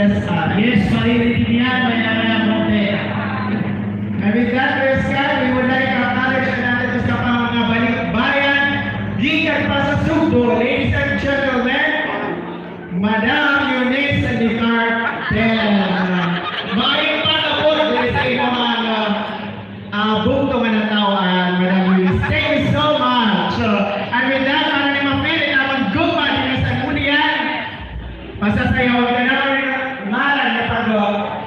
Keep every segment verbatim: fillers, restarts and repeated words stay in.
Ah, yes, parinig niyan, may nangangamote. And with that, Kuya Sky, we would like to acknowledge an aton usa ka mga balikbayan gikan pa sa Sugbo, ladies and gentlemen, Madam Eunice Nicar Pena. Maayong pag-abot diri sa imo mga Ah, bugto nga nataw-an, Madam Luis. Thank you so much. So, and with that, para ni ma-feel it, amon gugma dinhi sa Ulian. Pasasayaw ka na rin, ngaran niya pag,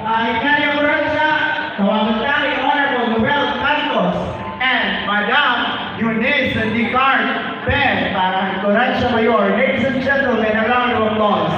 ah, Ignacio Corona, tawagan tayo, Honorable Noel Marcos, and Madam Eunice Dicar Pen, para Encourancia Mayor. Ladies and gentlemen, a round of applause.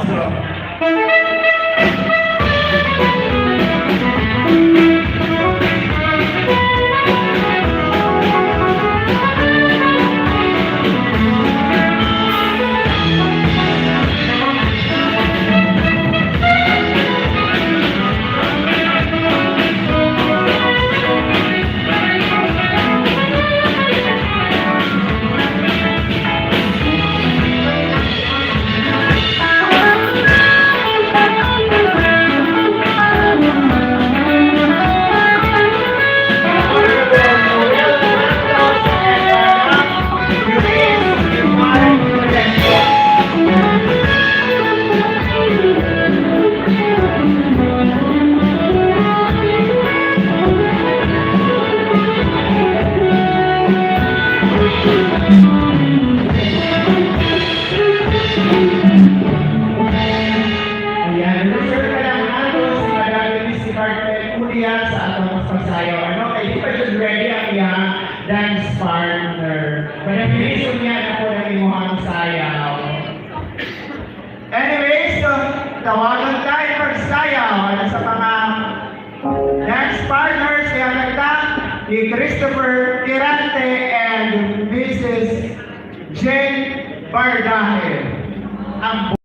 Ayan, reserve ka lang ato si Madam Eunice Carmen Ulian sa atong pagsayaw. Ano, kay di pa jud ready ang iyang dance partner. Madam Eunice, unya na po ang imuhang sayaw. Anyways, so, tawagan tayo pagsayaw. Ano sa mga dance partners, kaya kanta ni Christopher Tirante and Missus Jane Bardaje. Ang